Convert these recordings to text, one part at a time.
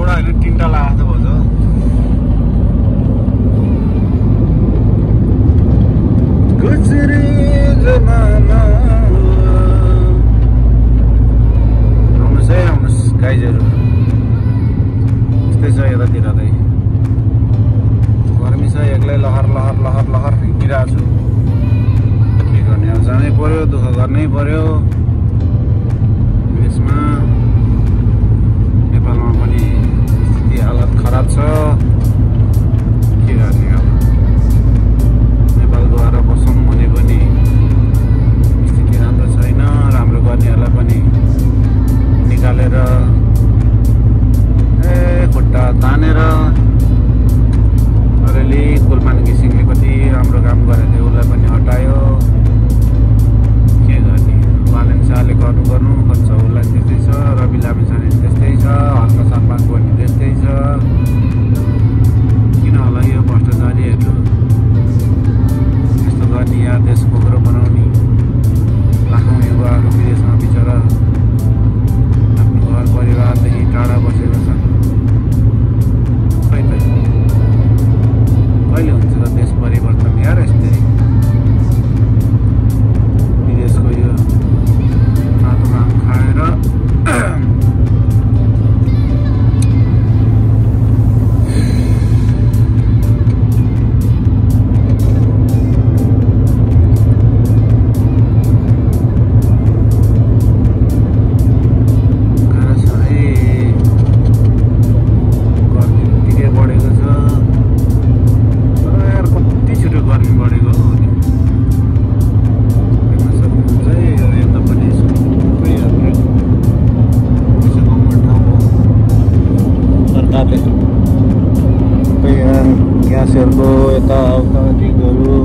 एउटा होइन तीनटा लाग्छ भन्छ गुजरे जमाना आउनुहोस् है आउनुहोस् गाइजहरू यस्तै छ यतातिर चाहिँ गर्मी छ एक्लै लहर लहर लहर लहर हिँडिरहेको छु के गर्ने अब जानै पर्यो दुःख गर्नै पर्यो देशमा नेपालमा पनि स्थिति हालत खराब छ के गर्ने अब नेपाल गएर बसौँ भने पनि स्थिति राम्रो छैन राम्रो गर्नेहरूलाई पनि निकालेर खुट्टा तानेर अरेली कुलमान घिसिङले कति राम्रो काम गरेको थियो उसलाई पनि हटायो के गर्ने बालन शाहले गर्नु खोज्छ उसलाई त्यस्तै छ रवि लामिछाने त्यस्तै छ हर्क शर्माको पनि त्यस्तै छ किन होला यो भ्रष्टाचारीहरू यस्तो गर्ने या देश खोक्रो बनाउने लाखौँ युवाहरू विदेशमा बिचरा आफ्नो घर परिवारदेखि टाढा बसेको छन् कहिले हुन्छ त देश परिवर्तन यार यस्तै विदेशको यो रातो काम खाएर ग्यासहरूको यताउता दिगहरू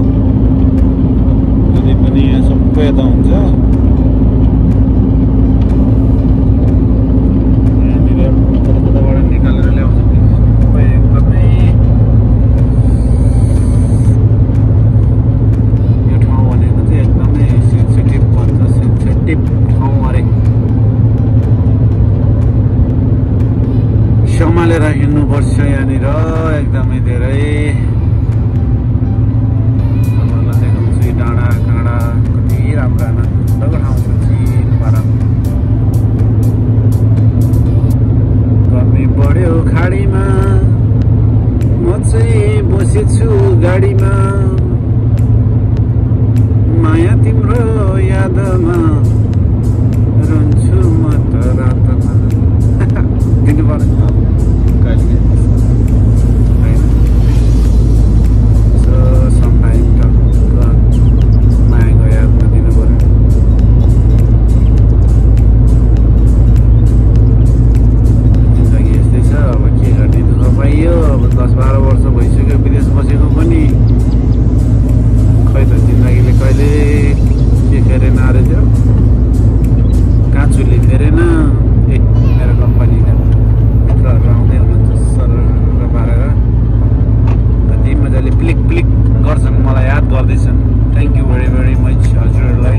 जति पनि सबै यता हुन्छ यहाँनिर कताबाट निकालेर ल्याउँछ सबै एकदमै यो ठाउँ भनेको चाहिँ एकदमै सेन्सिटिभ भन्छ सेन्सिटिभ ठाउँ अरे सम्हालेर हिँड्नुपर्छ यहाँनिर एकदमै धेरै तपाईँहरूलाई देखाउँछु डाँडा काँडा कति राम्रा नन्दको ठाउँ छ चिल पारा गर्मी बढ्यो खाडीमा म चाहिँ बसेछु गाडीमा माया तिम्रो यादमा रुन्छु म त रातमा दिनु पर्यो अब 10-12 वर्ष भइसक्यो विदेश बसेको पनि खै त जिन्दगीले कहिले के फेरेन अरे त्यो काँचुले फेरेन मेरो कम्पनीका मित्रहरू आउँदै हुनुहुन्छ सर पारेर कति मजाले प्लिक प्लिक गर्छन् मलाई याद गर्दैछन् thank you very very much हजुरहरूलाई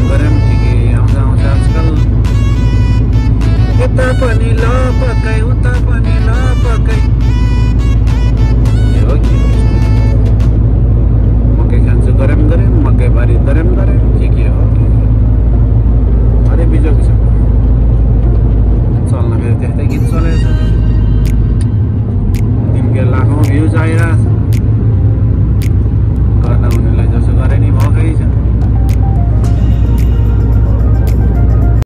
गरम के आउँछ आजकल यता पनि लपकै उता पनि लपकै हो कि मकै खान्छु गरम गरम मकै बारी गरम गरम के हो अरे बिजोग छ चल्न फेरि त्यस्तै गीत चलेको छ दिनकै लाखौँ भ्युज आइरहेछ